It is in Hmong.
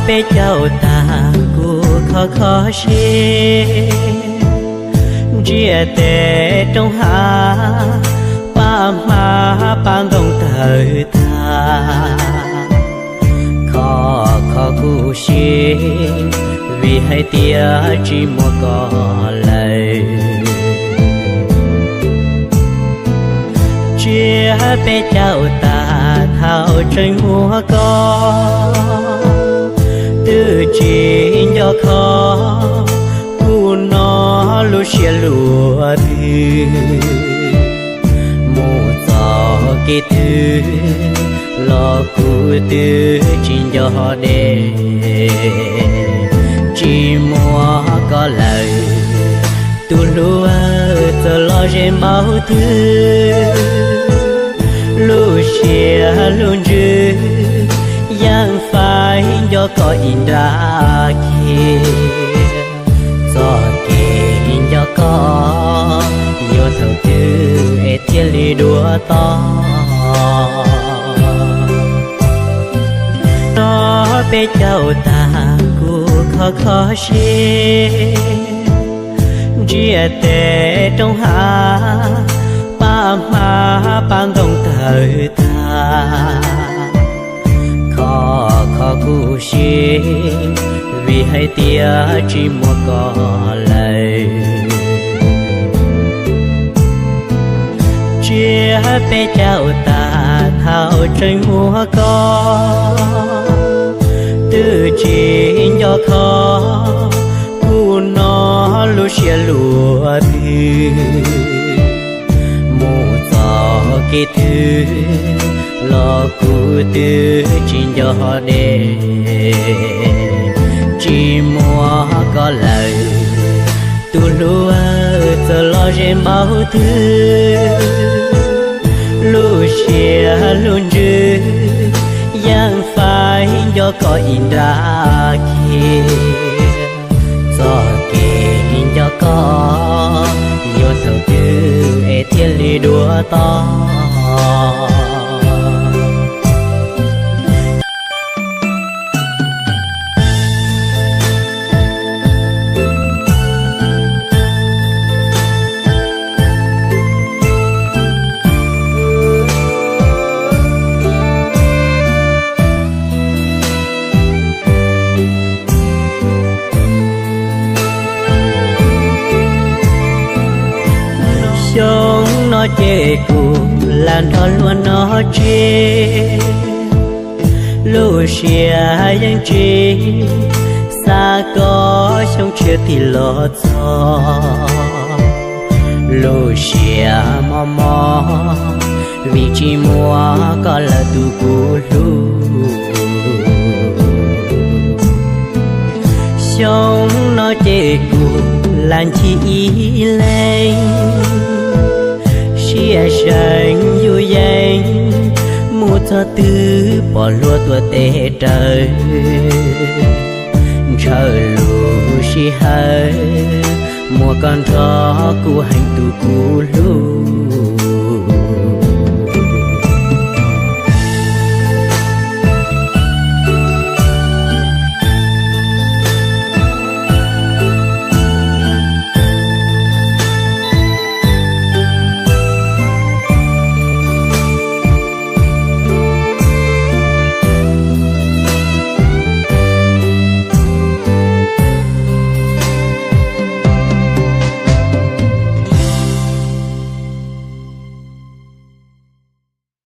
Peb caug tag kuv kho kho siab, ntsiag tes roob hav, pab hmab pab ntoo tawg tag. Kho kho kuv siab, vim hais tias tsis muaj koj lawm. Tsiab peb caug tag thaum tseem muaj koj, twb tsis nco kho, kuv no lub siab luaj twg. Mus txoj kev twg los kuv twb tsis nco deb. Tsis muaj koj lawm, tus hlub txawm los ze npaum twg. Lub siab lub ntsws yeej faib nco koj ib nrab kiag. Txoj kev nco koj yuav thaum twg es thiaj li dua toj? Nov peb caug tag kuv kho kho siab, ntsiag tes roob hav, pab hmab pab ntoo tawg tag. Kho kho kuv siab, vim hais tias tsis muaj koj lawm. Tsiab peb caug tag thaum tseem muaj koj, twb tsis nco kho, kuv no lub siab luaj twg. Mus txoj kev twg los kuv twb tsis nco deb. Tsis muaj koj lawm, tus hlub txawm los ze npaum twg. Lub siab lub ntsws yeej faib nco koj ib nrab kiag. Txoj kev nco koj yuav thaum twg es thiaj li dua toj? Xyoo no ces kuv lam nrog luag noj tsev, lub siab yeej tsis xav koj xyoo tshiab tim los txog. Lub siab mob mob vim tsis muaj koj lawm tus kuv hlub. Xyoo no ces kuv lam ncig ib leeg, siab seev yus yeej mus txog twg pom luag tuaj tes raws. Ntshaw lub sij hawm muaj koj nrog kuv heev tus kuv hlub.